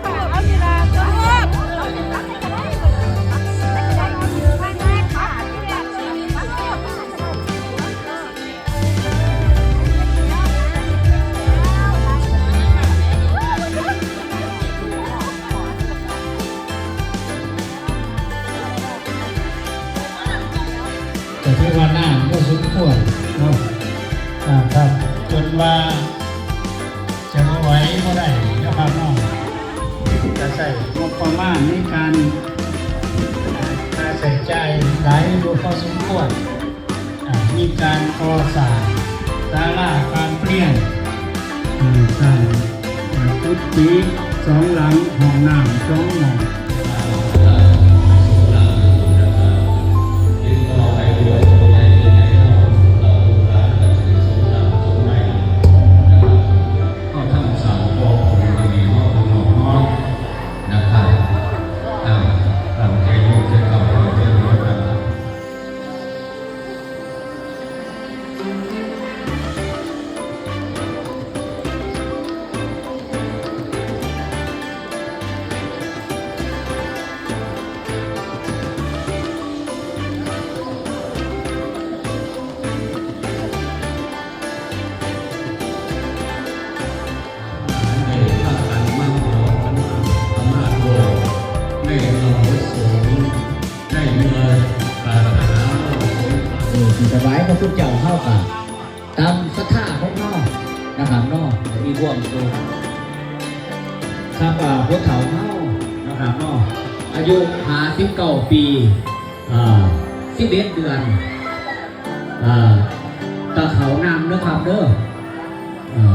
ກໍຖືວ່ານານພໍສົມຄວນເນາະ ອ່າ ຄັບ ຈົນວ່າຈະບໍ່ໄຫວບໍ່ໄດ້ນະຄັບເນາະ ກະໃຊ້ງົບປະມານໃນການ ອ່າ ຄ່າໃຊ້ຈ່າຍຫຼາຍຢູ່ພໍສົມຄວນ. ອ່າ ມີການກໍ່ສ້າງສາລາການປຽນ ເອີ ສ້າງ ອ່າ ກຸຕິສອງຫຼັງ ຫ້ອງນ້ຳສອງຫ້ອງ. ເອີ ສະບາຍ ພະຄຸນເຈົ້າເຮົາກະຕາມສັດທາຂອງເຮົານະຄັບເນາະ ມີຄວາມສຸກ ຄັບ ອ່າ ຜູ້ເຖົ້າເຮົານະຄັບເນາະ ອາຍຸຫ້າສິບເກົ້າປີ ອ່າ ສິບເອັດເດືອນ ອ່າ ຕະເຂົ້ານຳເດີຄັບເດີ ອ່າ